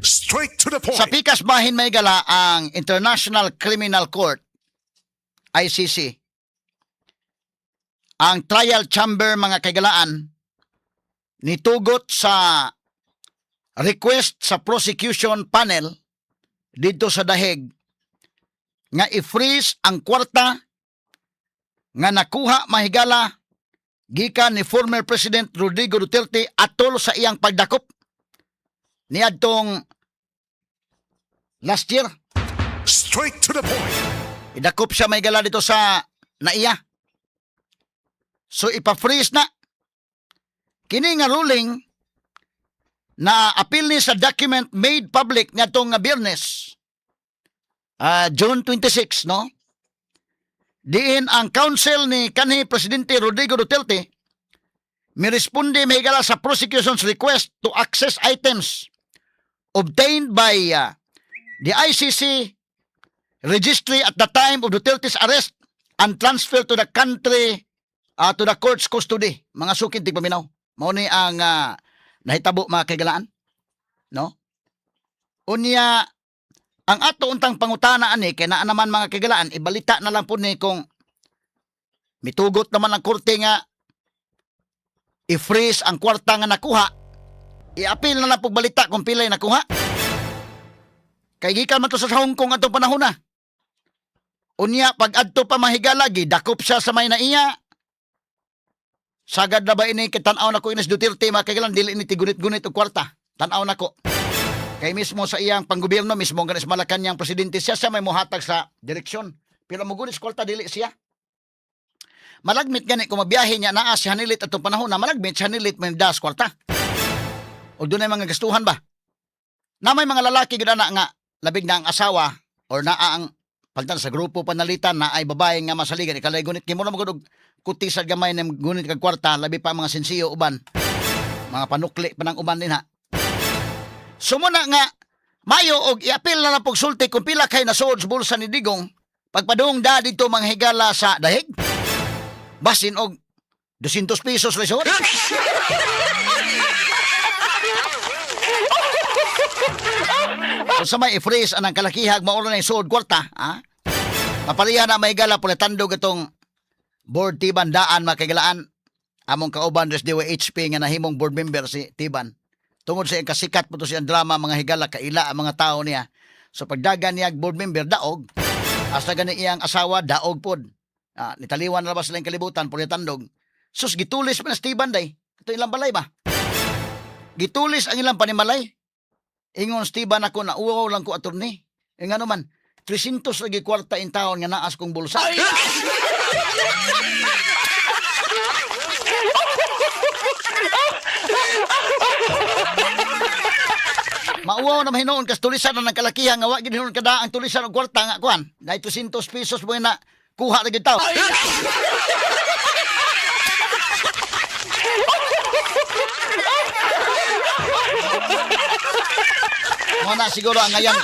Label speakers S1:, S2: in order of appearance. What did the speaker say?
S1: Straight to the point.
S2: Sa pikas bahin, mga higala, ang International Criminal Court, ICC, ang trial chamber, mga kahigalaan, nitugot sa request sa prosecution panel dito sa Daheg nga i-freeze ang kwarta nga nakuha, mahigala, gikan ni former President Rodrigo Duterte atol sa iyang pagdakop niadtong last year.
S1: Straight to the point.
S2: Idakop siya, mahigala, dito sa NAIA. So ipa-freeze na. Kini nga ruling na apil ni sa document made public ngadtong nga Biyernes, June 26, no? Diin ang counsel ni kanhi Presidente Rodrigo Duterte miresponde, mahigala, sa prosecution's request to access items obtained by the ICC registry at the time of Duterte's arrest and transfer to the country to the court's custody. Mga suking tigpaminaw. Mao ni ang nahitabo, mga kahigalaan. No? Unya ang ato untang pangutana ani kay naa naman, mga kahigalaan, ibalita na lang po ni kung mitugot naman ang korte nga i-freeze ang kwarta nga nakuha, i-appeal na lang po balita kung pilay nakuha. Kay gikan man to sa Hong Kong atong panahon na. Unya pag adto pa, mahigala, gidakop siya sa may NAIA. Sagad na ba ini kay tan-aw nako ini si Duterte, mga kahigalaan, dili ni tigunit-gunit og kwarta. Tan-aw nako. Kay mismo sa iyang panggobyerno, mismo ganis Malacanang presidente siya, siya may muhatag sa direksyon. Pero mugunit sa kwarta dili siya. Malagmit gani kung mabiyahe niya naa si Honeylet atong panahon na malagmit si Honeylet may das kwarta. O doon ay mga gastuhan ba? Na may mga lalaki gud ana nga labig na ang asawa or naa ang pagtan sa grupo panalitan na ay babae nga masaligan ikalay gunit kimo na magud og kuti sa gamay ng gunit kag kwarta, labi pa ang mga sensiyo uban, mga panukli pa ng uban din ha. Sumuna nga mayo og iapil na lang pog sulti kung pila kay nasuod sa bulsa ni Digong pagpadung da dito, mga higala, sa Dahig, basin og 200 pesos ra suod. Kung sa may i-freeze anang kalakihag maura na yung suod kwarta, ha? Mapariha na, mahigala, pulatandog itong board Tiban daan, makagilaan. Among kauban res DYHP nga nahimong board member si Tiban. Tungod sa iyang kasikat po to siyang drama, mga higala, kaila ang mga tao niya. So pagdagan niya board member daog, hasta gani iyang asawa daog pod. Ah, nitaliwan na ba sila yung kalibutan pulatandog. Sus, gitulis pa na si Tiban day. Ito ilang balay ba? Gitulis ang ilang panimalay. Ingon Steven ako na uwaw lang ko, attorney. E nga naman, 300 lagi kwarta in taon nga naas kong bulsa. Mauwaw na mahinuon kas tulisan na ng kalakihan nga wa gid hinuon kada ang tulisan og kwarta nga kuan. Dahil 300 pesos mo na kuha ra gid taw. Mo na siguro ang ngayon.